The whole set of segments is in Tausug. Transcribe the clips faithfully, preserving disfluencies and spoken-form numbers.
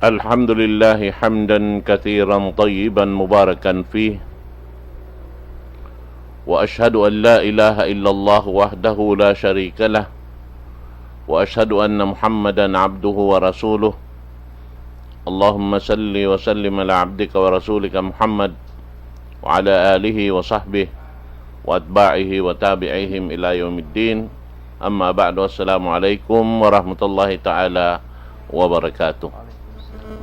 الحمد لله حمدا كثيرا طيبا مباركا فيه، وأشهد أن لا إله إلا الله وحده لا شريك له، وأشهد أن محمدا عبده ورسوله. اللهم صل وسلم على عبدك ورسولك محمد وعلى آله وصحبه وأتباعه وتابعيهم إلى يوم الدين. أما بعد، السلام عليكم ورحمة الله تعالى وبركاته.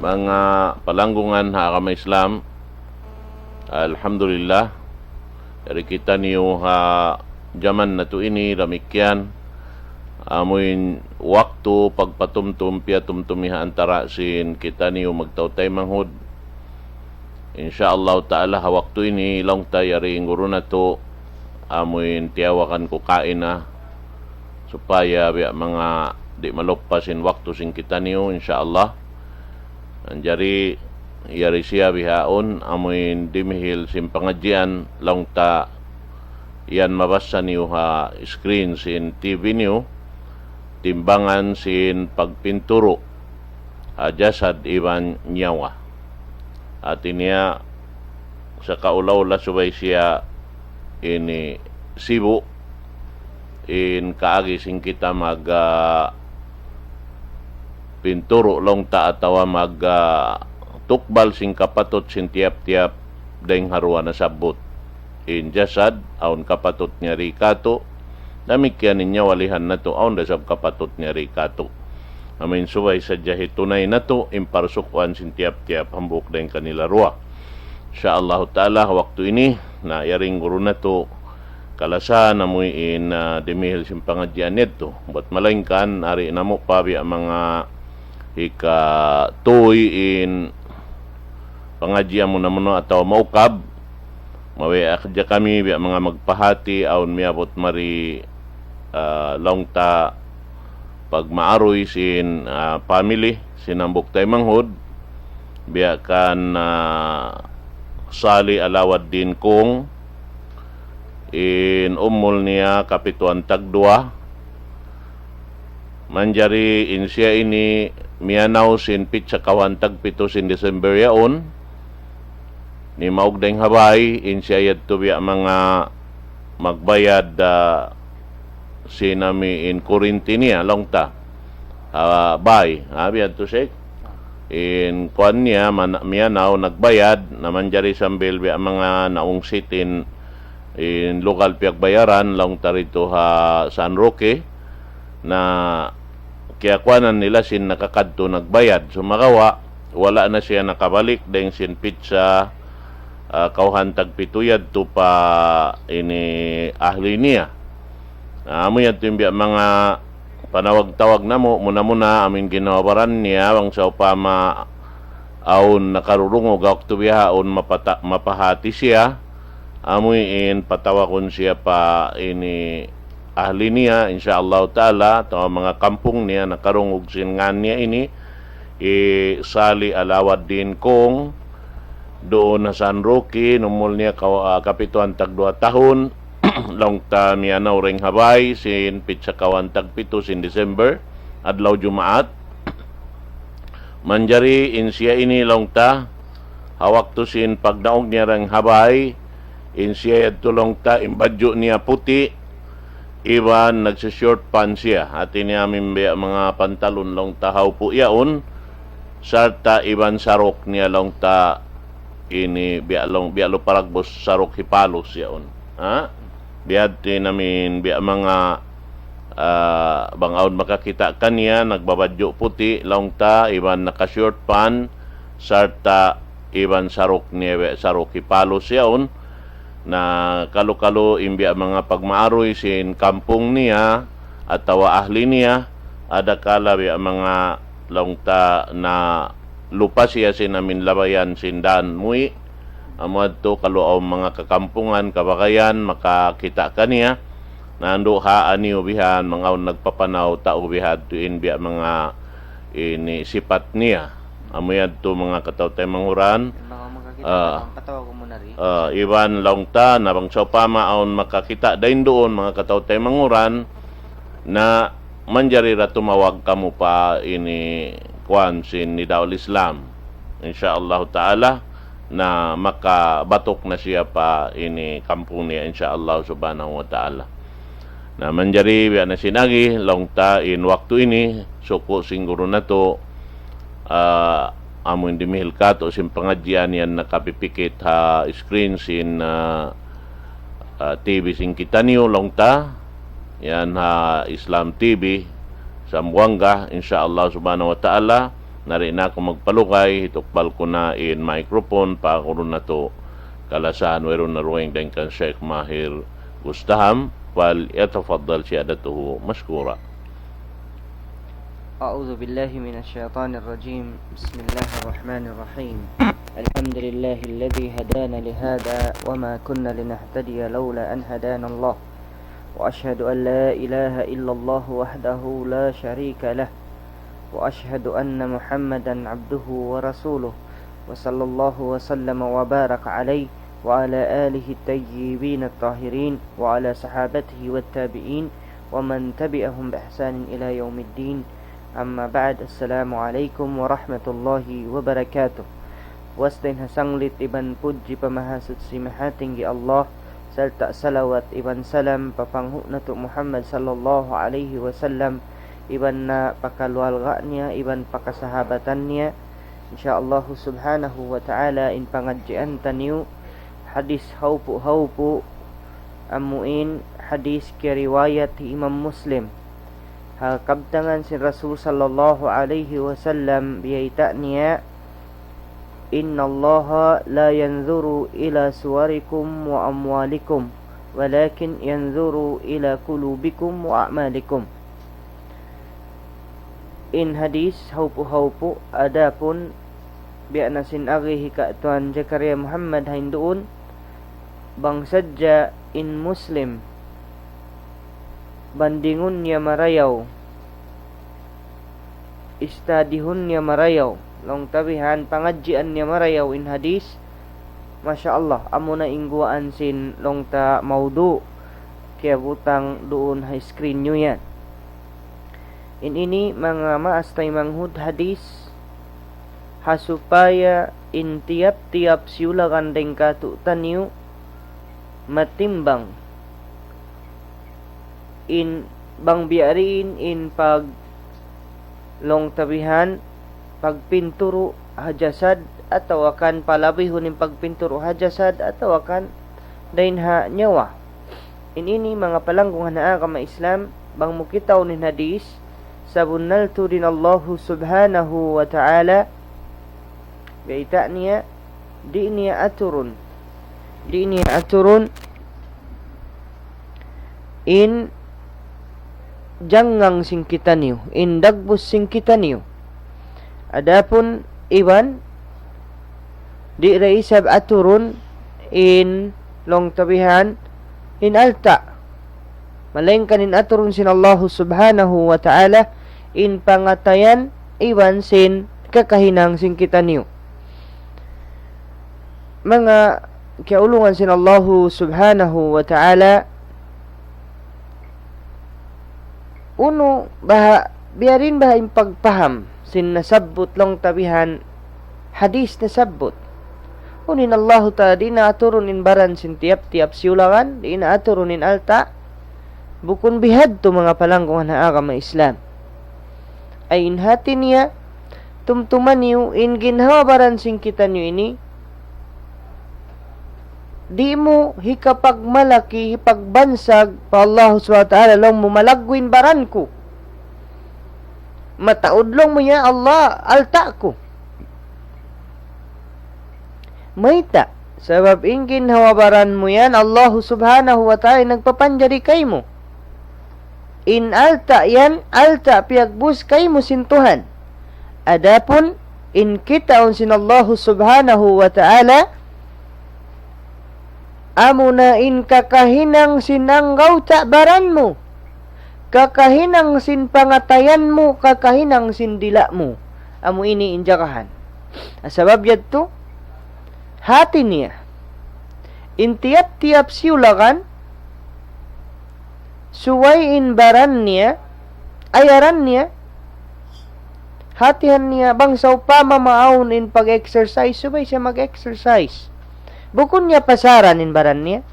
Manga palanggungan ha agama Islam, alhamdulillah, yari kitaniyu ha jaman natu' ini damikkiyan, amuin waktu pagpatumtum, piyatumtumi ha antara' sin kitaniyu magtautaymanghud. Insya Allah Ta'ala, ha waktu ini, laung ta, yari in guru natu', amuin tiyawagan ku kaina, supaya biya' manga di' maluppas in waktu sin kitaniyu, insya Allah. Manjari, yari siya bihaun, amuin dimihil sin pangadjian, laung ta, yan mabassa niyu ha screen sin T V niyu, timbangan sin pagpinturu' ha jasad iban nyawa. Hati niya, sakaula-ula subay siya ini sibu' in kaagi sin kita mag, ah, pinturu' laung ta atawa mag, ah, tukbal sin kapatut sin tiyap-tiyap dayng ha duwa nasabbut. In jasad, awn kapatut niya di katu', damikkiyan in nyawa lihan natu', awn da isab kapatut niya di katu'. Amuin subay sadja hitunay natu' in parsukuan sin tiyap-tiyap hambuuk dayng kanila duwa. Insya Allahu Ta'ala, ha waktu ini, na yari in guru natu', kalasahan amuin, ah, dimihil sin pangadjian yadtu. Bat malaingkan, ari namu' pa biya' manga hikatuy in pangadjian muna-muna atawa maukab, mabiya' sadja kami biya' manga magpahati, awn miyabut mari, ah, laung ta pagmaaruy sin, ah, family, sin hambuuk taymanghud, biya' kan, ah, Sali Alawaddin Kung, in umul niya kapituan tagduwa. Manjari in siya ini miyanaw sin pitsa kawhaan tagpitu sin December yaun. Nimaug dayng ha bay, in siya yadtu biya' manga magbayad, ah, sin amuin kurinti niya, laung ta. Ah, bay, ah, biya' yadtu, Sheikh. In kuwan niya, man-, miyanaw, nagbayad, na manjari sambil biya' manga naungsit in, in lugal piyagbayaran, laung ta didtu ha San Roque, na kiyakuwanan nila sin nakakadtu nagbayad. Sumagawa', wala' na siya nakabalik dayng sin pitsa, ah, kawhaan tagpitu yadtu pa ini ahli niya. Ah, amu yadtu in biya' manga panawag-tawag namu', muna-muna, amuin ginhawa-baran niya, bang sawpama awn nakarurungug ha waktu bihaun mapata-, mapahati siya, amuin patawagun siya pa ini ahli niya, insya Allah Ta'ala, atawa manga kampung niya, nakarungug sin ngan niya ini, hi Sali Alawaddin Kung, duun ha San Roque, in umul niya kaw-, ah, kapituan tagduwa tahun, laung ta miyanaw dayng ha bay, sin pitsa kawhaan tagpitu sin December, adlaw Jumaat. Manjari in siya ini laung ta, ha waktu sin pagnaug niya dayng ha bay, in siya yadtu laung ta, in badju' niya puti', iban nagsi-short pants siya. Hati niya amuin biya' manga pantalon laung ta hawpu' yaun, sarta' iban saruk niya laung ta ini biya' laung, biya' lu paragbus saruk hipalus yaun. Ha? Biya' hati in amuin biya' manga, ah, bang awn makakita' kaniya, nagbabadju' puti', laung ta, iban naka-short pants, sarta' iban saruk niya, we-, saruk hipalus yaun. Na kalu-kalu in biya' manga pagmaaruy sin kampung niya, atawa ahli niya, adakala biya' manga laung ta nalupa siya sin amuin labayan sin dān muwi'. Amu yadtu kalu awn manga kakampungan, kabagayan, makakita' kaniya. Na andu' ha aniyu bihan, bang awn nagpapanaw tau bihadtu in biya' manga ini sipat niya. Amu yadtu manga kataw-taymanghuran. Bang awn makakita', ah, patawag mu na ri. Ah, iban laung ta, na bang sawpama awn makakita' dayn duun, manga kataw-taymanghuran, na manjari da tumawag kamu pa ini kuwan sin Nidaul Islam. Insya Allah Ta'ala, na makabatuk na siya pa ini kampung niya, insya Allah Subhanahu wa Ta'ala. Na manjari, biya' na sin agi, laung ta in waktu ini, suku' sin guru natu', ah, amu in dimihil katu' sin pangadjian yan nakapipikit ha screen sin, ah, ah, T V sin kitaniyu, laung ta, yan ha Islam T V, Zamboanga, insya Allah Subhanahu wa Ta'ala, nari na aku magpalugay, hitukbal ku na in microphone pa guru natu' kalasahan, wayruun na dugaing dayn kan Sheikh Mahir Gustaham, فليتفضل سيادته مشكورا. أعوذ بالله من الشيطان الرجيم. بسم الله الرحمن الرحيم. الحمد لله الذي هدانا لهذا وما كنا لنهتدي لولا أن هدانا الله. وأشهد أن لا إله إلا الله وحده لا شريك له. وأشهد أن محمدا عبده ورسوله. وصلى الله وسلم وبارك عليه وعلى آله الطيبين الطاهرين وعلى صحابته والتابعين ومن تبعهم بإحسان إلى يوم الدين. أما بعد، السلام عليكم ورحمة الله وبركاته. Puas dayn ha sanglit iban pudji pa Mahasuchi Mahatinggi Allah, sarta' salawat iban salam pa panghu' natu' Muhammad sallallahu alayhi wasallam, iban na pa kaluarga niya, iban pa kasahabatan niya. Insya Allah Subhanahu wa Ta'ala, in pangadjian taniyu, hadis haupu'-haupu', amu in hadis kiyariwayat hi Imam Muslim. Ha kabtangan sin Rasul sallallahu alayhi wasallam, biyayta' niya, إن الله لا ينظر إلى صوركم وأموالكم ولكن ينظر إلى قلوبكم وأعمالكم. In hadis haupu'-haupu', adapun biya' na sin agi hi Ka' Tuan Zakaria Muhammad ha yan duun, bang sadja in Muslim bandingun niya marayaw, istadihun niya marayaw, laung ta bihan pangadjian niya marayaw in hadis, masha Allah, amuna in guwaan sin laung ta maudu', kiyabutang duun ha screen niyu yan. In ini manga maas taymanghud hadis, ha supaya in tiyap-tiyap siyulagan dayn kātu'niyu matimbang in bang biya' diin in pag laung ta bihan pagpinturu' ha jasad atawa kan palabihun in pagpinturu' ha jasad atawa kan dayn ha nyawa. In ini manga palanggungan ha agama Islam, bang mu kitaun in hadis, sabunnal tuud in Allahu Subhanahu wa Ta'ala, bayta' niya, di' niya aturun. Di' niya aturun in jangngang sin kitaniyu, in dagbus sin kitaniyu. Adapun iban, di' da isab aturun in laung ta bihan in alta'. Malaingkan in aturun sin Allahu Subhanahu wa Ta'ala in pangatayan iban sin kakahinang sin kitaniyu. Manga kiyaulungan sin Allahu Subhanahu wa Ta'ala, unu baha', biya' diin baha' in pagpaham sin nasabbut laung ta bihan hadis nasabbut. Unu in Allahu Ta'ala di' na aturun in baran sin tiyap-tiyap siyulagan, di' na aturun in alta'. Bukun bihadtu manga palanggungan ha agama Islam. Ay in hati niya, tumtuma niyu in ginhawa-baran sin kitaniyu ini, di' mu hikapagmalaki, hipagbansag pa Allah Subhanahu wa Ta'ala, laung mu malaggu' in baran ku. Mataud laung mu, ya Allah, alta' ku. Mayta'? Sabab in ginhawa-baran mu yan, Allah Subhanahu wa Ta'ala in nagpapanjari kaymu. In alta' yan, alta' piyagbus kaymu sin Tuhan. Adapun in kitaun sin Allahu Subhanahu wa Ta'ala, amuna in kakahinang sin anggawta' baran mu, kakahinang sin pangatayan mu, kakahinang sin dila' mu. Amu ini in jagahan. Sabab yadtu, hati niya, in tiyap-tiyap siyulagan, subay in baran niya, ayaran niya, Hatihan niya, bang sawpama maawn in pag-exercise, subay siya mag-exercise. Bukun niya pasaran in baran niya.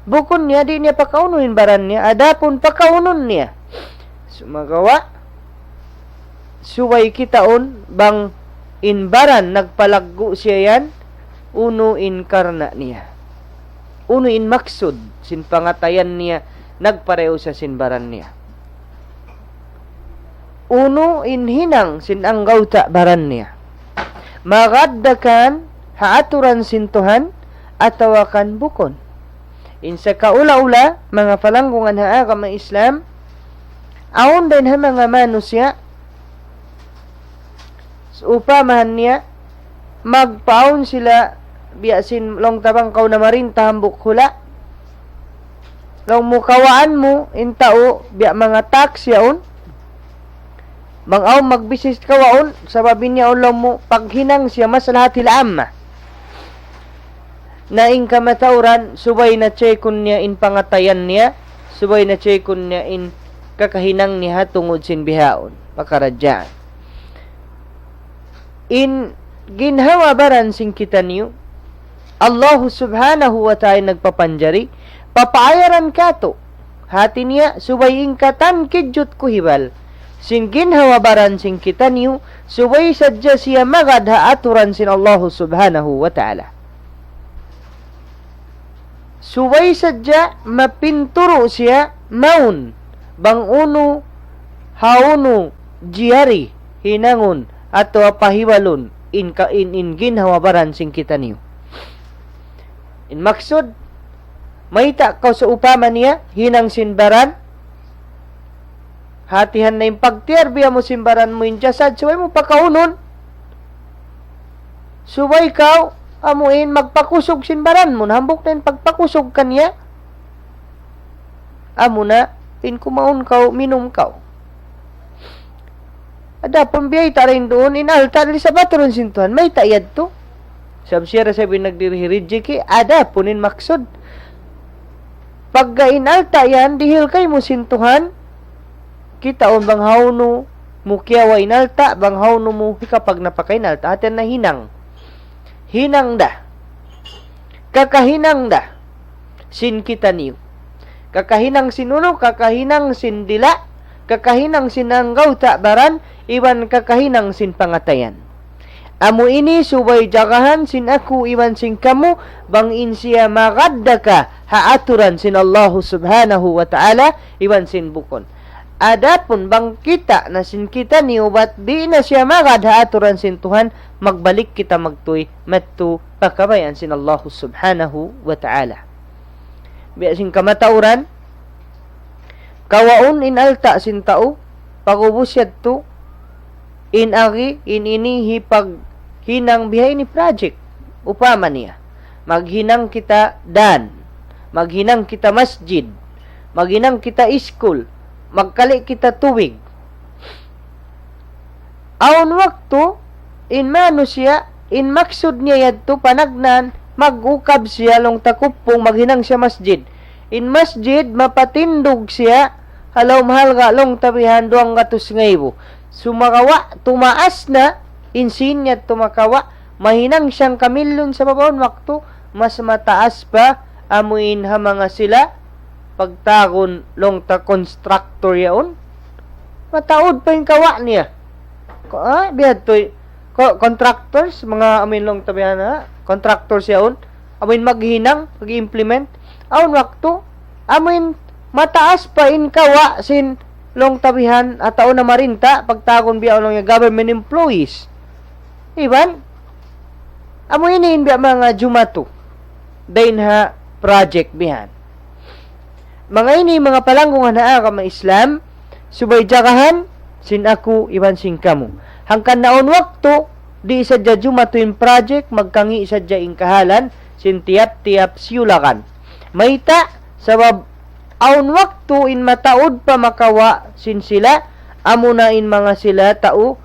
Bukun niya, di' niya pakaunun in baran niya. Adapun pakaunun niya. Sumagawa', subay kitaun bang in baran nagpalaggu' siya yan, unu in karna' niya. Unu in maksud sin pangatayan niya, nagparayaw siya sin baran niya. Unu in hinang sin anggawta' baran niya. Magad da kan ha aturan sin Tuhan atawa kan bukun. In sakaula-ula, manga palanggungan ha agama Islam, awn dayn ha manga manusiya', upamahan niya, magpaawn sila, biya' sin laung ta bang kaw namarinta hambuuk hula'. Laung mu kawaan mu, in tau, biya' manga tax yaun. Bang awn magbisis kawaun, sabab in yaun laung mu, paghinang siya maslahatil amma. Na in kamatauran, subay na checkun niya in pangatayan niya, subay na checkun niya in kakahinang niya ha tungud sin bihaun, pakaradjaan. In ginhawa-baran sin kitaniyu, Allahu Subhanahu wa Ta'ala nagpapanjari, papaayaran katu'. Hati niya, subay in katan kidjut kuhibal sin ginhawa-baran sin kitaniyu, subay sadja siya magad ha aturan sin Allahu Subhanahu wa Ta'ala. Subay sadja mapinturu' siya mawn bang unu ha unu jari hinangun atawa pahibalun in ka-, in, in ginhawa-baran sin kitaniyu. In maksud, mayta' kaw sawpama niya, hinang sin baran, hatihan na in pagtiyarbiya mu sin baran mu in jasad, subay mu pakaunun. Subay kaw, amu in magpakusug sin baran mu, hambuuk na in pagpakusug kaniya. Amu na, in kumaun kaw, minum kaw. Adapun biyayta' dayn duun, in alta' da isab ha aturan sin Tuhan, mayta' yadtu. Sabab siya da isab in nagdihil rijiki, adapun in maksud. Pagga in alta' yan, dihil kaymu sin Tuhan, kitaun bang hawnu mu kiyawa' in alta', bang hawnu mu hikapagnapaka in alta', hati niya hinang. Hinang da. Kakahinang da sin kitaniyu. Kakahinang sin unu, kakahinang sin dila', kakahinang sin anggawta' baran, iban kakahinang sin pangatayan. Amu ini subay jagahan sin aku iban sin kamu, bang in siya magad da ka ha aturan sin Allahu Subhanahu wa Ta'ala, iban sin bukun. Adapun bang kita' na sin kitaniyu bat di' na siya magad ha aturan sin Tuhan, magbalik kita magtuy madtu pa kabayaan sin Allahu Subhanahu wa Ta'ala. Biya' sin kamatauran, kawaun in alta' sin tau, pag'ubus yadtu, in agi, in ini hipaghinang bihaini project. Upama niya, maghinang kita dan, maghinang kita masjid, maghinang kita iskul, magkali' kita tubig. Awn waktu, in manusiya', in maksud niya yadtu panagnaan, mag-ukab siya laung ta kuppung, maghinang siya masjid. In masjid, mapatindug siya, ha lawm halga' laung ta bihan duwanggatus ngaibu. Sumagawa', tumaas na, in sīn niya tumakawa', mahinang siyang kamilyun sabab awn waktu, mas mataas pa, amu in ha manga sila, pagtawagun laung ta constructor yaun. Mataud pa in kawa' niya. Ko-, ah, biya' tuud, ko-, contractors, manga amu in laung ta bihan, ha? Contractors yaun. Amu in maghinang, mag-implement. Awn waktu, amu in mataas pa in kawa' sin laung ta bihan, atawa namarinta, pagtawagun biya' laung niya government employees. Iban, amu ini in biya' manga jumatu dayn ha project bihan. Manga ini, manga palanggungan ha agama Islam, subay jagahan sin aku iban sin kamu. Hangkan na awn waktu, di' sadja jumatu in project, magkangi' sadja in kahalan sin tiyap-tiyap siyulakan. Mayta', sabab awn waktu in mataud pa makawa' sin sila, amuna in manga sila tau,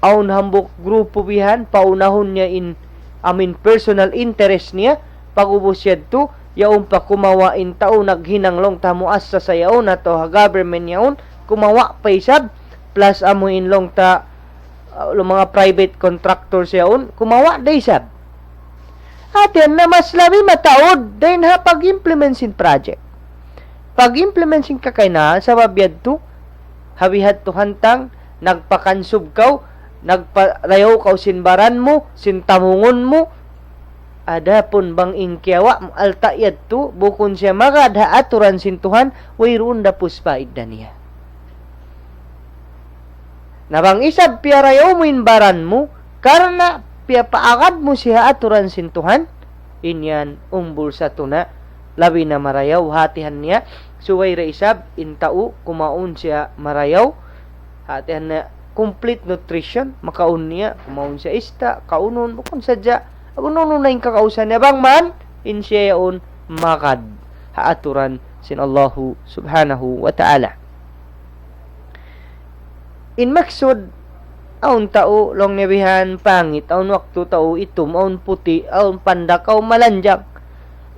awn hambuuk grupu bihan, paunahun niya in, amu in personal interest niya, pag'ubus yadtu, yaun pa kumawa' in tau naghinang laung ta muassasa yaun, atawa ha government yaun, kumawa' pa isab, plus amu in laung ta uh, manga private contractor siya yaun, kumawa' da isab. Hati niya mas labi mataud dayn ha pag-implement sin project. Pag-implement sin kakahinangan, sabab yadtu, ha bihadtu hantang, nagpakansub kaw, nagparayaw kaw sin baran mu, sin tamungun mu, adapun bang in kiyawa' mu alta' yadtu, bukun siya magad ha aturan sin Tuhan, wayruun da puspa idda niya. Na bang isab piyarayaw mu in baran mu, karna' piyapaagad mu siya ha aturan sin Tuhan, in yan umbul sa tuna', labi na marayaw hatihan niya, subay da isab in tau kumaun siya marayaw, hatihan niya complete nutrition, makaun niya, kumaun siya ista', kaunun, bukun sadja, unu-unu na in kakausan niya, bang man, in siya yaun magad ha aturan sin Allahu Subhanahu wa Ta'ala. In maksud, awn tau, laung niya bihan, pangit, awn waktu tau itum, awn puti', awn pandak, awn malanjang.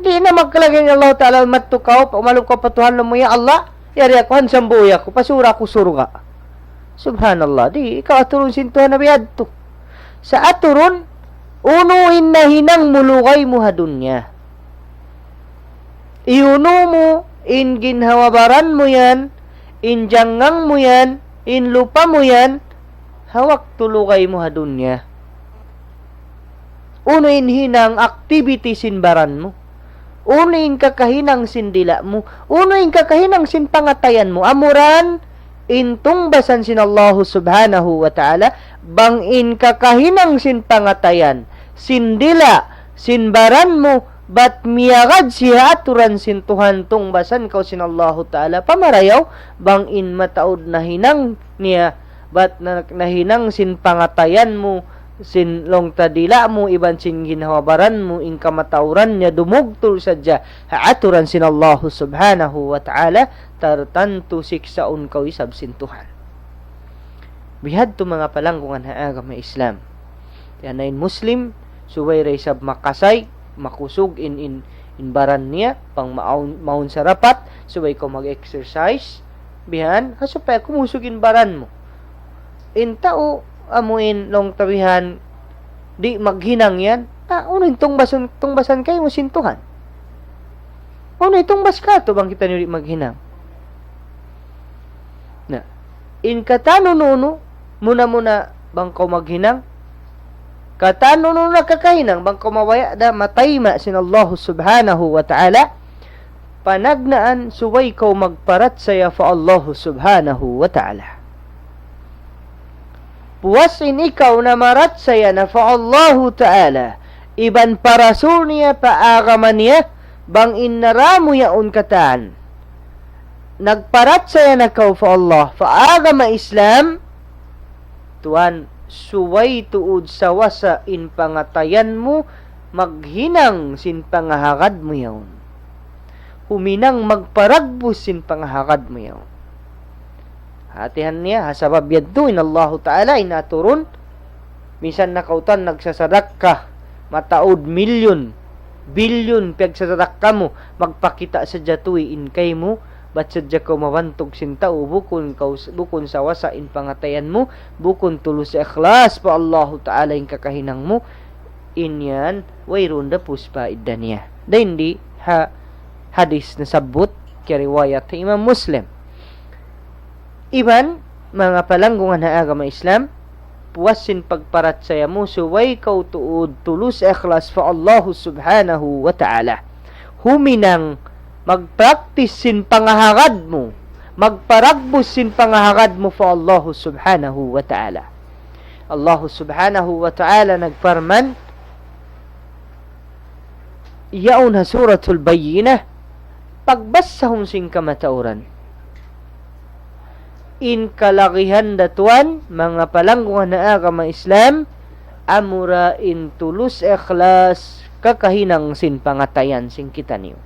Di' na magkalagay in Allah Ta'ala, mattu kaw, umalup kaw pa Tuhan, laung mu, "Ya Allah, yari aku, handsome boy aku, pasura aku surga'." Subhanallah, di' ikaw aturun sin Tuhan na biyadtu. Sa' aturun, unu in nahinang mu lugay mu ha dunya. Iyunu mu, in ginhawa-baran mu yan, in jangngang mu yan, in lupa mu yan, ha waktu lugay mu ha dunya. Unu in hinang activity sin baran mu. Unu in kakahinang sin dila' mu. Unu in kakahinang sin pangatayan mu. Amuran, in tungbasan sin Allahu Subhanahu wa Ta'ala, bang in kakahinang sin pangatayan, sin dila', sin baran mu, bat miyagad siya aturan sin Tuhan, tungbasan kaw sin Allahu Ta'ala, pamarayaw, bang in mataud nahinang niya, bat na, nahinang sin pangatayan mu, sin laung ta dila' mu, iban sin ginhawa-baran mu, in kamatauran niya dumugtul sadja ha aturan sin Allahu Subhanahu wa Ta'ala, tartantu siksaun kaw isab sin Tuhan. Bihadtu manga palanggungan ha agama Islam. Yan na in Muslim, subay da isab makasay, makusug in, in, in baran niya, bang maun, maun sarapat, subay kaw mag-exercise, bihan, ha supaya kumusug in baran mu. In tau, amu in laung ta bihan, di' maghinang yan, ah, unu in tungbasan, tungbasan kaymu sin Tuhan. Unu in tungbas katu' bang kitaniyu di' maghinang. Na, in katan unu-unu, muna-muna bang kaw maghinang, katan unu-unu na kakahinang, bang kaw mabaya' da matayma' sin Allahu Subhanahu wa Ta'ala, panagnaan subay kaw magparachaya pa Allahu Subhanahu wa Ta'ala. Puas in ikaw namarachaya na pa Allahu Ta'ala, iban pa Rasul niya, pa agama niya, bang in nara mu yaun katan nagparachaya na kaw pa Allah, pa agama Islam, tuwan, subay tuud sawasa in pangatayan mu, maghinang sin pangahagad mu yaun. Huminang magparagbus sin pangahagad mu yaun. Hatihan niya, ha sabab yadtu in Allahu Ta'ala in aturun, minsan na kaw tuwan nagsasadakka, mataud milyun, bilyun piyagsasadakka mu, magpakita' sadja tuwi' in kaymu, bat sadja kaw mabantug sin tau, bukun kaw, bukun sawasa in pangatayan mu, bukun tulus ikhlas pa Allahu Ta'ala in kakahinang mu, in yan, wayruun da puspa idda niya. Dayn di ha hadis nasabbut, kiyariwayat ha Imam Muslim. Iban, manga palanggungan ha agama Islam, puas sin pagparachaya mu, subay kaw tuud tulus ikhlas pa Allahu Subhanahu wa Ta'ala. Huminang magpraktis sin pangahagad mu, magparagbus sin pangahagad mu pa Allahu Subhanahu wa Ta'ala. Allahu Subhanahu wa Ta'ala nagparman, yaun ha Suratul Bayyinah, pagbasahun sin kamatauran. In kalagihan da tuwan, manga palanggungan ha agama Islam, amura in tulus ikhlas kakahinang sin pangatayan sin kitaniyu.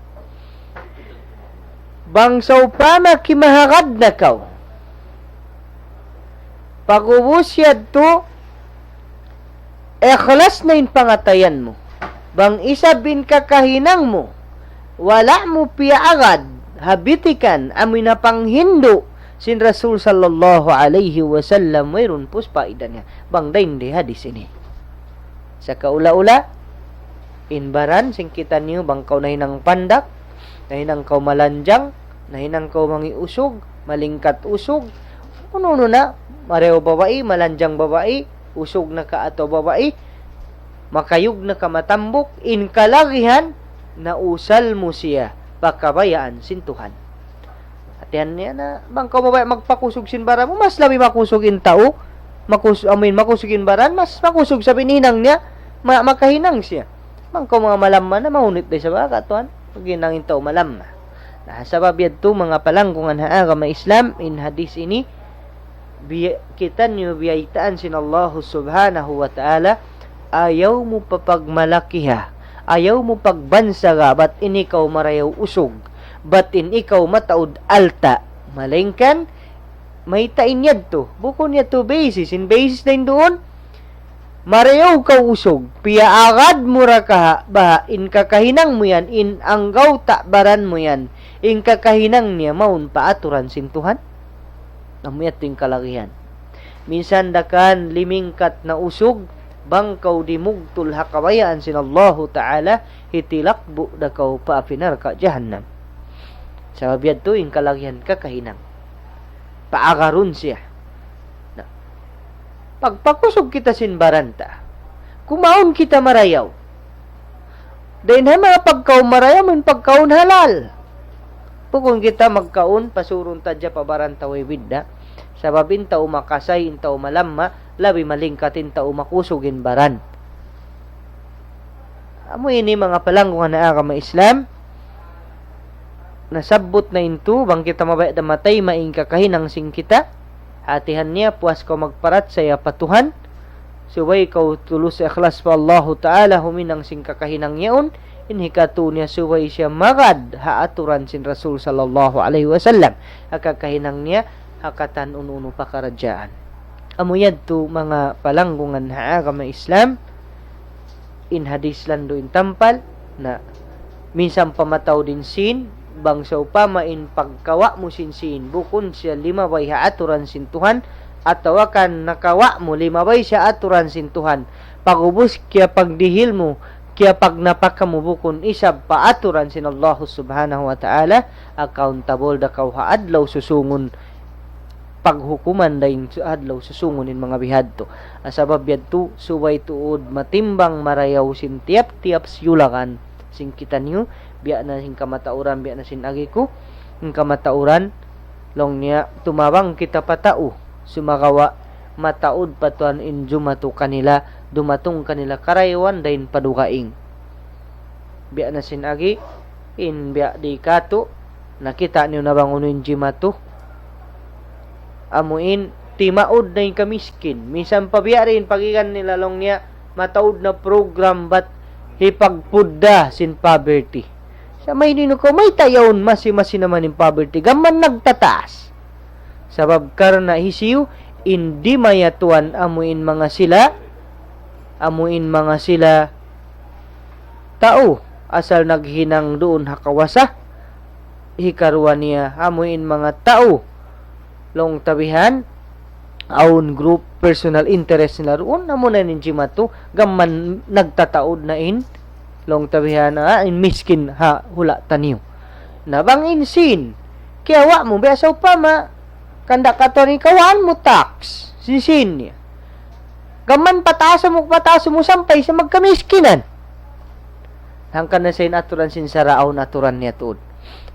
Bang sawpama kimahagad na kaw, pag'ubus yadtu, ikhlas na in pangatayan mu. Bang isab in kakahinang mu, wala' mu piyaagad ha bitikan amu in ha panghindu' sin Rasul sallallahu alayhi wasallam, wayruun puspa idanya. Bang dayn di hadis ini. Sa' kaula-ula, in baran sin kitaniyu bang kaw nahinang pandak, nahinang kaw malanjang, nahinang kaw mangi' usug, malingkat usug, unu-unu na, marayaw babai, malanjang babai, usug na ka atawa babai, makayug na ka matambuk, in kalagihan, nausal mu siya, pa kabayaan sin Tuhan. Hatihan niya na, bang kaw mabaya' magpakusug sin baran mu, mas labi makusug in tau, makus-, amuin makusug in baran, mas makusug sa' in hinang niya, ma-, makahinang siya. Bang kaw manga malamma na, mahunit da isab, ha, katuan, paghinang in tau malamma. Na, sabab yadtu, manga palanggungan ha agama Islam, in hadis ini, bi-, kitaniyu biyaytaan sin Allahu Subhanahu wa Ta'ala, ayaw mu papagmalakiha, ayaw mu pagbansaga, bat in ikaw marayaw usug, bat in ikaw mataud alta'. Malayngkan, mayta' in yadtu, bukun yadtu basis, in basis na in duun, marayaw kaw usug, piyaagad mu ra kaha, baha', in kakahinang mu yan, in anggawta' baran mu yan, in kakahinang niya mawn pa aturan sin Tuhan. Amu yadtu in kalagihan. Minsan da kan limingkat na usug, bang kaw dimugtul ha kabayaan sin Allahu Ta'ala, hitilakbu' da kaw pa api narka' jahannam. Sabab yadtu in kalagihan kakahinang. Paagarun siya. Na, pagpakusug kita sin baran ta. Kumaun kita marayaw. Dayn ha manga pagkaun marayaw, amuin pagkaun halal. Bukun kita magkaun, pasurun ta hadja pa baran ta way bidda'. Sabab in tau makasay, in tau malamma, labi malingkat in tau makusug in baran. Amu ini manga palanggungan ha agama Islam, nasabbut na yadtu, bang kita mabaya' da matayma' in kakahinang sin kita, hatihan niya, puas kaw magparachaya pa Tuhan, subay kaw tulus ikhlas pa Allahu Ta'ala, huminang sin kakahinang yaun, in hikatu niya subay siya magad ha aturan sin Rasul sallallahu alayhi wasallam, ha kakahinang niya, ha katan unu-unu pakaradjaan. Amu yadtu manga palanggungan ha agama Islam, in hadis landu' in tampal, na minsan pa mataud in sin, bang sawpama in pagkawa' mu sin sin, bukun siya limabay ha aturan sin Tuhan, atawa kan nakawa' mu limabay siya aturan sin Tuhan, pag'ubus kiyapagdihil mu, kiyapagnapaka mu bukun isab pa aturan sin Allahu Subhanahu wa Ta'ala, accountable da kaw ha adlaw susungun, paghukuman dayn su-, adlaw susungun in manga bihadtu. Ah, sabab yadtu, subay tuud matimbang marayaw sin tiyap-tiyap siyulakan sin kitaniyu, biya' na sin kamatauran, biya' na sin agi ku, in kamatauran, laung niya, tumabang kita pa tau, sumagawa', mataud pa tuwan in jumatu kanila, dumatung kanila karayawan dayn pa dugaing. Biya' na sin agi, in biya' di katu', nakita' niyu na bang unu in jimatu? Amu in, timaud na in kamiskin. Minsan pa biya' diin pag'igan nila laung niya, mataud na program bat hipagpudda sin poverty. Sa' mayta' unu kaw, mayta' yaun masi-masi na man in poverty. Gam mayan nagtataas. Sabab karna' hisiyu, in dimayatuan amu in manga sila, amu in manga sila tau, asal naghinang duun ha kawasa, hikaruwa niya, amu in manga tau, laung ta bihan, awn group, personal interest nila duun, amu na in jimatu, gam mayan nagtataud na in, laung ta bihan, ah, in miskin ha hula' taniyu. Na bang in sin, kiyawa' mu, biya' sawpama, kanda' katuan in kawaan mu tax, sin sin niya. Gam mayan pataas mu, pataas mu sampay sa magkamiskinan. Hangkan na sa in aturan sin sara' awn aturan niya tuud.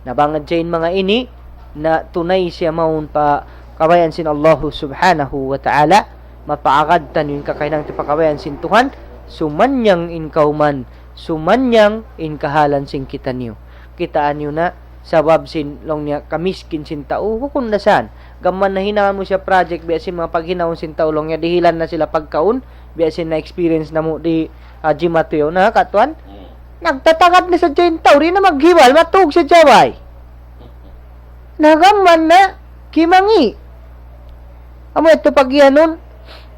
Na bang hadja in manga ini, na tunay siya mawn pa kabayaan sin Allahu Subhanahu wa Ta'ala, mapaagad taniyu in kakahinang ta pa kabayaan sin Tuhan, sumanyang in kawman, sumanyang in kahalan sin kitaniyu. Kitaa niyu na, sabab sin laung niya kamiskin sin tau, bukun da san. Gam mayan nahinangan mu siya project, biya' sin manga paghinangun sin tau, laung niya dihilan na sila pagkaun, biya' sin na-experience namu' di, ah, jimatu yaun na, katuan. Hmm. Nagtatagad na sadja in tau, di' na maghibal, matug sadja bay. Na gam mayan na, kimangi'. Amu yadtu pagiyanun,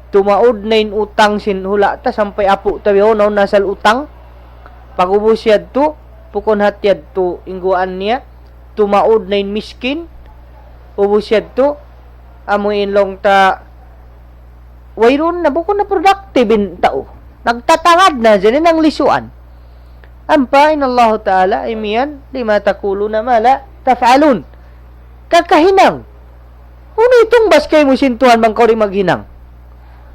tumaud na in utang sin hula' ta, sampay apu' ta bihaun, awn na asal utang. Pag'ubus yadtu, bukun hati yadtu, in guwaan niya, tumaud na in miskin, Ubus yadtu, amu in laung ta, wayruun na, bukun na productive in tau. Nagtatangad na, dyan in lisuan. Ampa in Allahu Ta'ala, imiyan, لم تقولون ما لا تفعلون. Kakahinang. Unu in tungbas kaymu sin Tuhan bang kaw di' maghinang?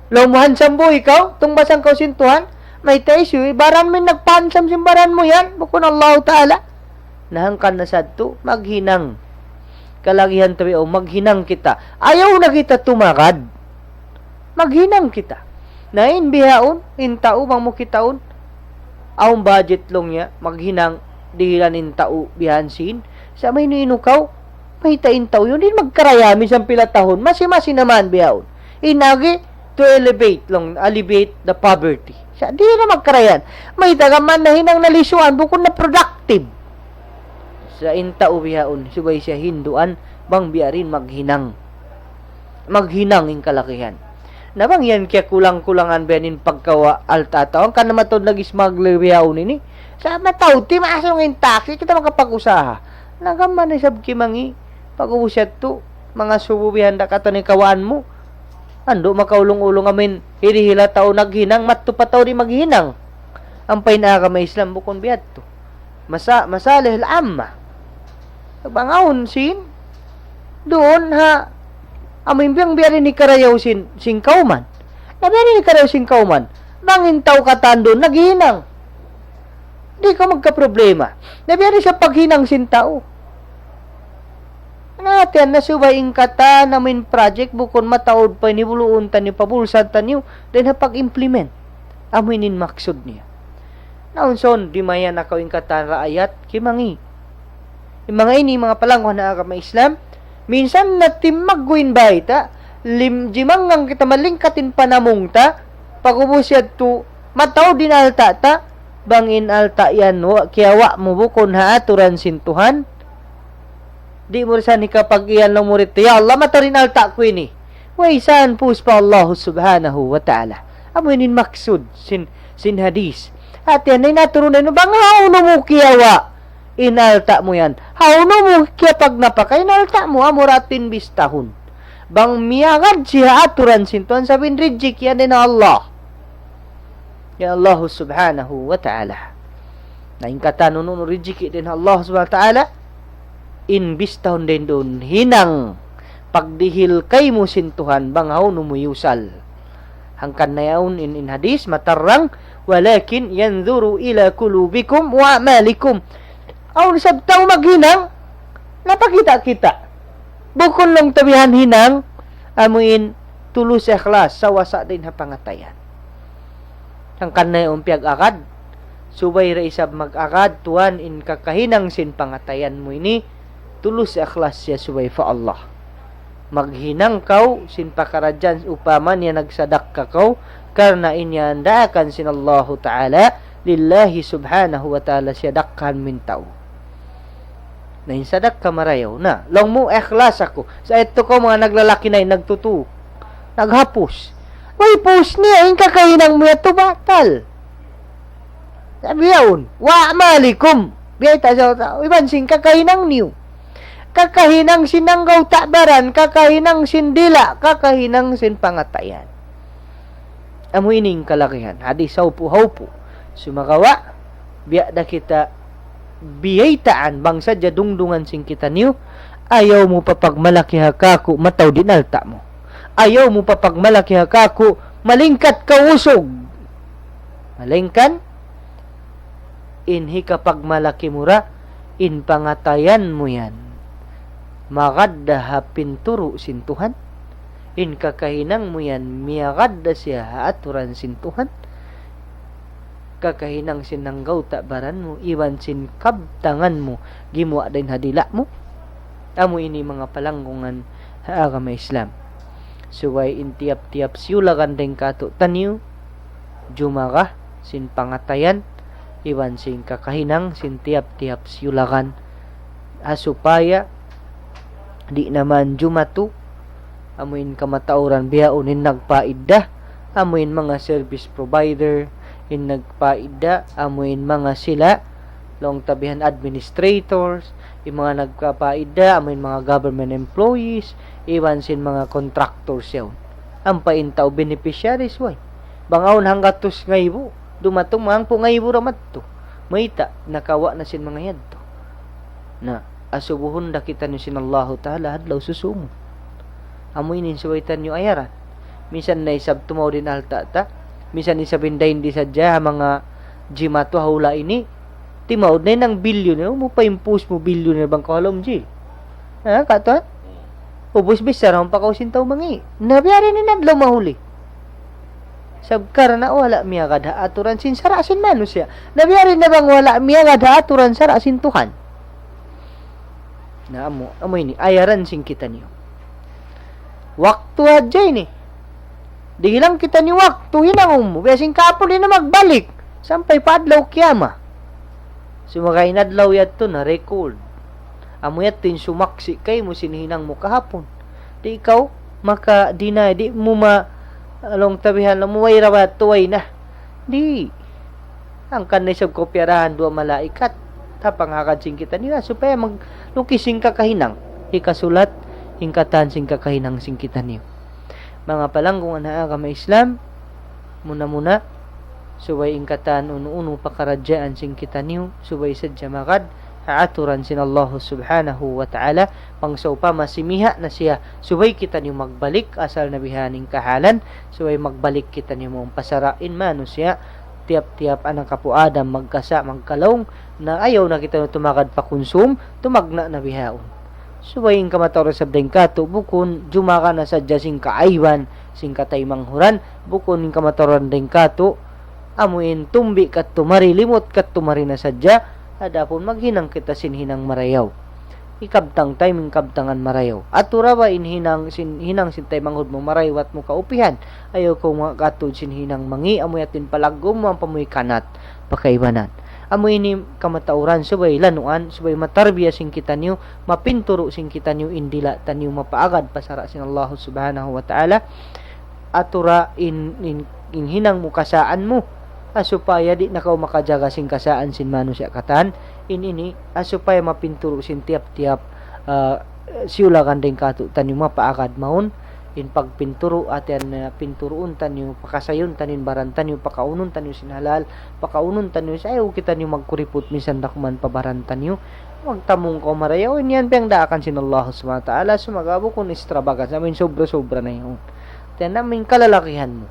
Laung mu handsome boy kaw, tungbasan kaw sin Tuhan, mayta' hisiyu, baran mu in nagpahandsome sin baran mu yan, bukun Allahu Ta'ala. Na hangkan na sadtu, maghinang. Kalagihan ta bihaun, maghinang kita. Ayaw na kita tumagad. Maghinang kita. Na in bihaun, in tau bang mu kitaun, awn budget laung niya, maghinang, dihilan in tau bihaun sin. Sa' maynu-inu kaw, mayta' in tau yan, di' magkaraya, minsan pila tahun, masi-masi na man bihaun. In agi, to elevate laung, alleviate the poverty. Sa' di' na magkaraya yan. Mayta' ka man nahinang na lisuan, bukun na productive. Sa' in tau bihaun, subay siya hinduan, bang biya' diin maghinang. Maghinang in kalagihan. Na bang yan kiyakulang-kulangan biya' diin in pagkawa' alta' tau. Hangkan na mataud nag-smuggler bihaun ini. Sa' mataud, timaas in tax, di' kita makapag-usaha. Na gam mayan isab kimangi', pag-ubus yadtu, manga subu bihaun da katan in kawaan mu. Andu' makaulung-ulung amin, hirihila tau naghinang, madtu pa tau di' maghinang. Ampa in agama Islam bukun biya' yadtu. Masa-, masalih al-amma. Bang awn sin, duun ha, amu in bang biya' diin hikarayaw sin, sin kawman. Na biya' diin hikarayaw sin kawman. Bang in tau katan duun, naghinang. Di' kaw magkaproblema. Na biya' diin sa paghinang sin tau. Na hati niya na subay in katan amu in project bukun mataud pa ini buluun taniyu, pabulsan taniyu, dayn ha pag-implement. Amu ini in maksud niya. Na unsa di' mayan na kaw in katan raayat, kimangi'. In manga ini, manga palangguhan ha agama Islam, minsan na timmaggu' in bayta', lim-, jimanggang kita malingkat in panamung ta, pag-ubus yadtu, mataud in alta' ta, bang in alta' yan, wa-, kiyawa' mu bukun ha aturan sin Tuhan, di' mu da isab hikapag-iyan laung mu didtu, "Ya Allah, mataud in alta' ku ini." Way isab puus pa Allah Subhanahu wa Ta'ala. Amu ini in maksud sin, sin hadith. Hati niya na in aturun na yan, bang hawnu mu kiyawa' in alta' mu yan. Hawnu mu kiyapagnapaka in alta' mu, amu ra in bistahun. Bang miyagad siya ha aturan sin Tuhan, sabab in rijiki' yan dayn ha Allah. Dayn ha Allah Subhanahu wa Ta'ala. Na in katan unu-unu rijiki' dayn ha Allah Subhanahu wa Ta'ala, in bistahun dayn duun hinang pagdihil kaymu sin Tuhan bang hawnu mu iyusal. Hangkan na yaun in, in hadith matarrang, "ولكن ينظر إلى قلوبكم وأعمالكم." Awn isab tau maghinang, na pakita'-kita'. Bukun laung ta bihan hinang, amu in tulus ikhlas, sawasa dayn ha pangatayan. Hangkan na yaun piyag-agad, subay da isab mag-agad, tuwan in kakahinang sin pangatayan mu ini, tulus ikhlas siya subay pa Allah. Maghinang kaw sin pakaradjaan upama niya nagsadakka kaw, karna' in yan daakan sin Allahu Ta'ala, lillahi subhanahu wa ta'ala siya dakkahan mu in tau. Na in sadakka marayaw na. Laung mu, ikhlas aku. Sa' yadtu kaw manga naglalaki na in nagtutu. Naghapus. Way pus niya, in kakahinang mu yadtu batal. Sabi yaun, وأعمالكم. Biya' ta sa, iban sin kakahinang niyu. Kakahinang sin anggawta' baran, kakahinang sin dila', kakahinang sin pangatayan. Amu ini in kalagihan. Hadis hawpu-hawpu. Sumagawa', biya' da kita biyaytaan bang sadja dungdungan sin kitaniyu, ayaw mu papagmalaki ha kaku' mataud in alta' mu. Ayaw mu papagmalaki ha kaku' malingkat kaw usug. Malaingkan, in hikapagmalaki mu ra, in pangatayan mu yan magad da ha pinturu' sin Tuhan, in kakahinang mu yan miyagad da siya ha aturan sin Tuhan, kakahinang sin anggawta' baran mu, iban sin kabtangan mu, gimuwa' dayn ha dila' mu. Amu ini manga palanggungan ha agama Islam. Subay in tiyap-tiyap siyulagan dayn kātu'niyu, jumaga sin pangatayan, iban sin kakahinang sin tiyap-tiyap siyulagan. Ha supaya di' na man jumatu, amu in kamatauran bihaun in nagpaidda, amu in manga service provider, in nagpaidda, amu in manga sila, laung ta bihan administrators, in manga nagpapaida, amu in manga government employees, iban sin manga contractors yaun. Ampa in tau beneficiaries, way. Bang awn hanggatus ngaibu, dumatung manga hangpu' ngaibu da madtu. Mayta', nakawa' na sin manga yadtu. Na, asubuhun da kitaniyu sin Allahu Ta'ala ha adlaw susūngun. Amu ini in subay taniyu ayaran. Minsan na isab tumaud in alta' ta. Minsan isab in dayn di sadja ha manga jimatu ha hula' ini. Timaud na in billionaire. Amu pa in post mu billionaire bang kaw ha lawm jail. Ha, katu'? Ubus bichara pa kaw sin tau mangi'. Na biya' diin in adlaw mahuli. Sabab karna' wala' miyagad ha aturan sin sara' sin manusiya'. Na biya' diin na bang wala' miyagad ha aturan sara' sin Tuhan. Na amu, amu ini, ayaran sin kitaniyu. Waktu hadja ini. Dihilang kitaniyu waktu, hinangun mu. Biya' sin kahapun di' na magbalik. Sampay pa adlaw kiyamat. Sumagawa' in adlaw yadtu na-record. Amu yadtu in sumaksi' kaymu sin hinang mu kahapun. Di' ikaw maka-deny, di' mu ma-, laung ta bihan, laung mu way ra ba yadtu, way na. Di'. Hangkan na isab kaw piyarahan duwa malaikat. Tapang hagad sin kitaniyu, ha supaya maglukis sin kakahinang. Hikasulat, in katan sin kakahinang sin kitaniyu. Manga palanggungan ha agama Islam, muna-muna, subay in katan unu-unu pakaradjaan sin kitaniyu, subay sadja magad ha aturan sin Allah Subhanahu wa Ta'ala, bang sawpama simiha' na siya, subay kitaniyu magbalik, asal na bihan in kahalan, subay magbalik kitaniyu mawn pa sara' in manusiya', tiyap-tiyap anak apu' Adam magkasa', magkalaung, na ayaw na kitaniyu tumagad pa kunsum, tumagna' na bihaun. Subay in kamatauran isab dayn kātu', bukun jumaga na sadja sin kaaiban, sin kataymanghuran, bukun in kamatauran dayn kātu', amu in tumbi kadtu mari, limut kadtu mari na sadja, adapun maghinang kita sin hinang marayaw. Ikabtang ta in kabtangan marayaw. Atura ba in hinang sin, hinang sin taymanghud mu marayaw at mu kaupihan. Ayaw kaw makatud sin hinang mangi', amu yadtu in palaggu' mu ampa mu ikanat pa kaibanan. Amu ini kamatauran subay lanuan, subay matarbiya sin kitaniyu, mapinturu' sin kitaniyu in dila' taniyu mapaagad pa sara' sin Allah Subhanahu wa Ta'ala. Atura in, in, in hinang mu kasaan mu, ha supaya di' na kaw makajaga sin kasaan sin manusiya' katan. In ini, ha supaya mapinturu' sin tiyap-tiyap, ah, siyulagan dayn kātu' taniyu mapaagad mawn, in pagpinturu', hāti niya, ah, pinturuun taniyu, pakasayun taniyu in baran taniyu, pakaunun taniyu sin halal, pakaunun taniyu, sa' ayaw kitaniyu magkuriput minsan dakuman pa baran taniyu. Magtamung kaw marayaw, in yan piyagdaakan sin Allah Subhanahu wa Ta'ala, sumagawa' bukun extravagance, amu in sobra-sobra na yaun. Tiyan na amu in kalalagihan mu.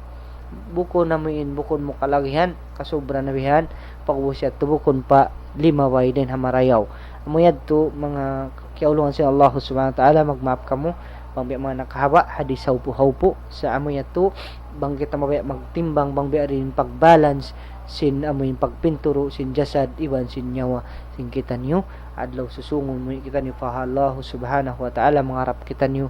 Bukun amu in, bukun mu kalagihan, kasubra na bihan, pag'ubus yadtu bukun pa limabay dayn ha marayaw. Amu yadtu, manga kiyaulungan sin Allah Subhanahu wa Ta'ala, magmaap kamu, bang biya' manga nakahaba', hadis hawpu'-hawpu', sa' amu yadtu, bang kita mabaya' magtimbang, bang biya' diin pag-balance, sin amu in pagpinturu', sin jasad, iban sin nyawa, sin kitaniyu, adlaw susūngun mu kitaniyu pa Allah Subhanahu wa Ta'ala, mangarap kitaniyu,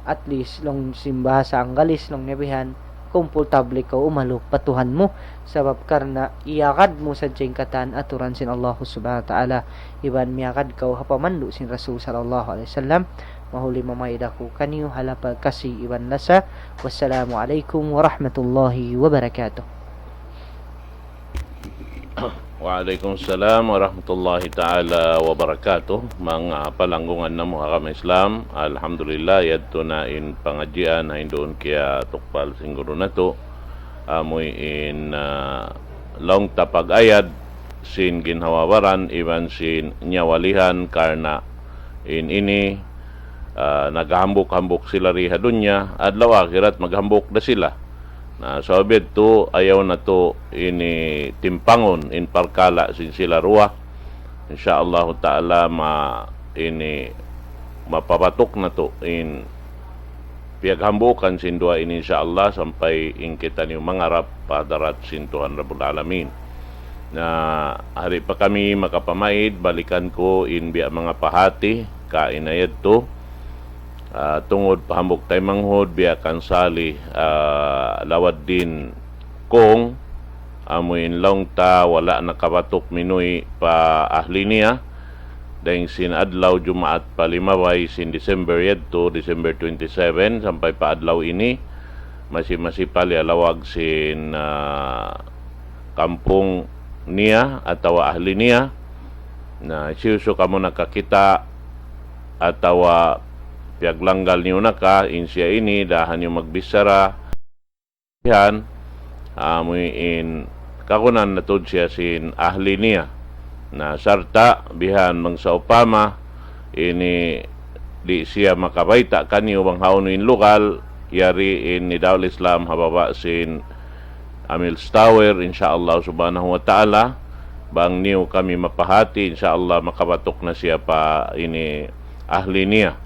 at least, laung sin bahasa Anggalis, laung niya bihan, komportable kaw umalu pa Tuhan mu, sabab karna' iyagad mu sadja in katan aturan sin Allah Subhanahu wa Ta'ala, iban miyagad kaw ha pamandu' sin Rasul sallallahu alayhi wasallam. Mahuli mamaid aku kaniyu ha lapal kasi iban lasa. Wassalamu alaykum warahmatullahi wabarakatuh. Wa alaykum salam warahmatullahi ta'ala wabarakatuh. Manga palanggungan namu' ha agama Islam, alhamdulillah, yadtu na in pangadjian ha hinduun kiyatukbal sin guru natu'. Amu in, ah, laung ta pag-ayad sin ginhawa-baran iban sin nyawalihan karna' in ini, ah, naghambuuk-hambuuk sila di ha dunya, adlaw akhirat maghambuuk da sila. Na, sabab yadtu, ayaw natu' ini timpangun in parkala' sin sila duwa. Insya Allahu Ta'ala ma-, ini mapabatuk natu' in piyaghambuukan sin duwa ini, insya Allah, sampay in kitaniyu mangarap pa hadarat sin Tuhan Rabbul Alamin. Na, di' pa kami makapamaid, balikan ku in biya' manga pahāti, kaina yadtu, ah, tungud pa hambuuk taymanghud, biya' kan Salih, ah, Lawaddin Kung, amu in laung ta wala' nakabatuk minuwi' pa ahli niya, dayng sin adlaw Jumaat pa limabay sin December yadtu, December twenty-seven, sampay pa adlaw ini, masi-masi pa liyalawag sin, ah, kampung niya atawa ahli niya, Na hisiyu-siyu kamu nakakita' atawa piyaglanggal niyu na ka in siya ini, dahan niyu magbichara, bihan, amu in kakunan na tuud siya sin ahli niya. Na sarta' bihan bang sawpama ini di' siya makabayta' kaniyu bang hawnu in lugal, yari in Nidaul Islam ha baba' sin Amil Tower, insya Allah subhanahu wa ta'ala. Bang niyu kami mapahati, insya Allah makabatuk na siya pa ini ahli niya.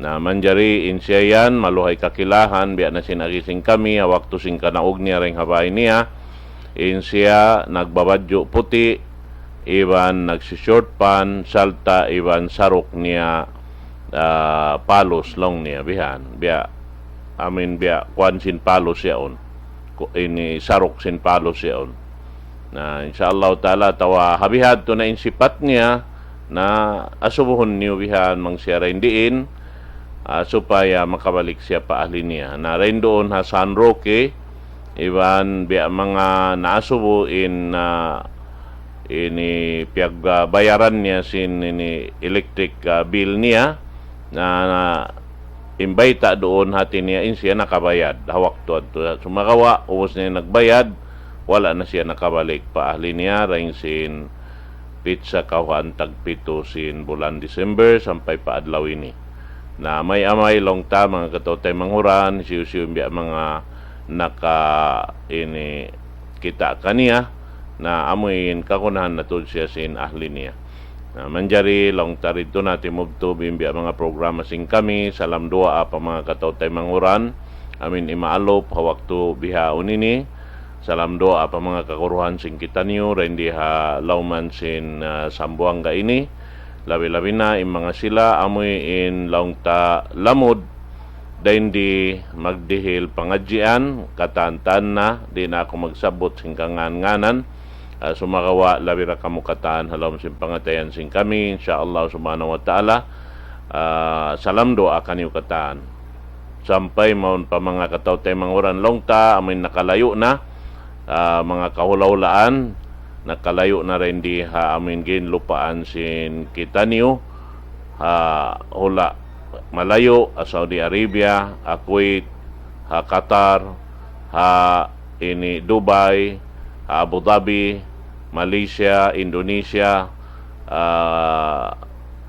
Na manjari in siya yan, maluhay kakilahan, biya' na sin agi sin kami, ha waktu sin kanaug niya dayn ha bay niya, in siya nagbabadju' puti', iban nagsi-short pant, sarta' iban saruk niya, ah, palos laung niya, bihan. Biya', amin biya', kuwan sin palos yaun. Ku-, ini saruk sin palos yaun. Na, insya Allah ta'ala, atawa ha bihadtu na in sipat niya, na asubuhun niyu bihan bang siya dayn diin, ah, supaya makabalik siya pa ahli niya. Na dayn duun ha San Roque, iban biya' manga naasubu in, ah, ini piyagbayaran niya sin ini electric, ah, bill niya, na, na in bayta' duun hati niya in siya nakabayad. Ha waktu yadtu sumagawa', ubus niya nagbayad, wala' na siya nakabalik pa ahli niya, dayn sin pitsa kawhaan tagpitu sin bulan December sampay pa adlaw ini. Na amay-amay laung ta manga kataw-taymanghuran, hisiyu-siyu in biya' manga naka ini kita' kaniya, na amu in kakunahan na tuud siya sin ahli niya. Na manjari laung ta didtu na timubtub in biya' manga programa sin kami, salam duwaa pa manga kataw-taymanghuran, amin imaalup ha waktu bihaun ini, salam duwaa pa manga kaguruhan sin kitaniyu, dayn di ha lawman sin, ah, Sambuwanga ini, labi-labi na in manga sila, amu in laung ta lamud, dayn di magdihil pangadjian, katan-katan na, di' na aku magsabbut sin kangan-nganan, ah, sumagawa' labi ra kamu katan ha lawm sin pangatayan sin kami, insya Allah subhanahu wa ta'ala, ah, salam duwaa kaniyu katan. Sampay mawn pa manga kataw-taymanghuran laung ta, amu in nakalayu' na, ah, manga kahula'-hulaan, nakalayu' na dayn di ha amu in ginlupaan sin kitaniyu, ha hula' malayu', ha Saudi Arabia, ha Kuwait, ha Qatar, ha ini Dubai, ha Abu Dhabi, Malaysia, Indonesia, ah,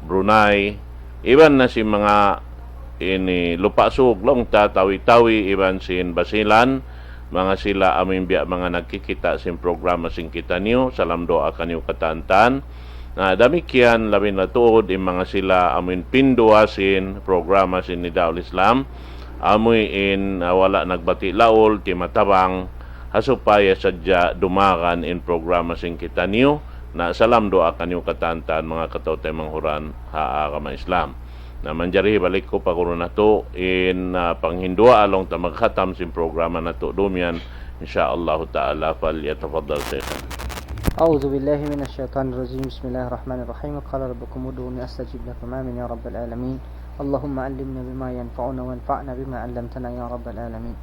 Brunei, iban na sin manga ini Lupa' Sug laung ta, Tawi-Tawi, iban sin Basilan, manga sila amu in biya' manga nagkikita' sin programa sin kitaniyu, salam duwaa kaniyu katan-katan. Na damikkiyan labi na tuud in manga sila amu in pinduwa sin programa sin Nidaul Islam, amu in, ah, wala' nagbati' laul, timatabang, ha supaya sadja dumagan in programa sin kitaniyu, na salam duwaa kaniyu katan-katan manga kataw-taymanghuran ha agama Islam. Na manjari hibalik ku pa guru natu' in, ah, panghinduwaa laung ta magkhatam sin programa natu' dumiyan, insya Allah ta'ala, falyatafaddal Shaykh. أعوذ بالله من الشيطان الرجيم. بسم الله الرحمن الرحيم. قال ربكم ادعوني أستجب لكم. آمين يا رب العالمين. اللهم علمنا بما ينفعنا وانفعنا بما علمتنا يا رب العالمين.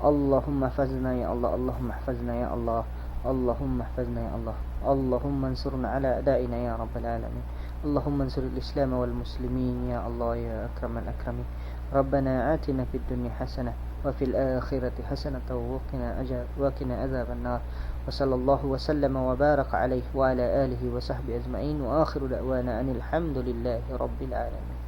اللهم احفظنا يا الله، اللهم احفظنا يا الله، اللهم احفظنا يا الله، اللهم انصرنا على أعدائنا يا رب العالمين. اللهم انصر الإسلام والمسلمين يا الله يا أكرم الأكرمين. ربنا آتنا في الدنيا حسنة وفي الآخرة حسنة وقنا عجا-، وقنا عذاب النار. وصلى الله وسلم وبارك عليه وعلى آله وصحبه أجمعين، وآخر دعوانا أن الحمد لله رب العالمين.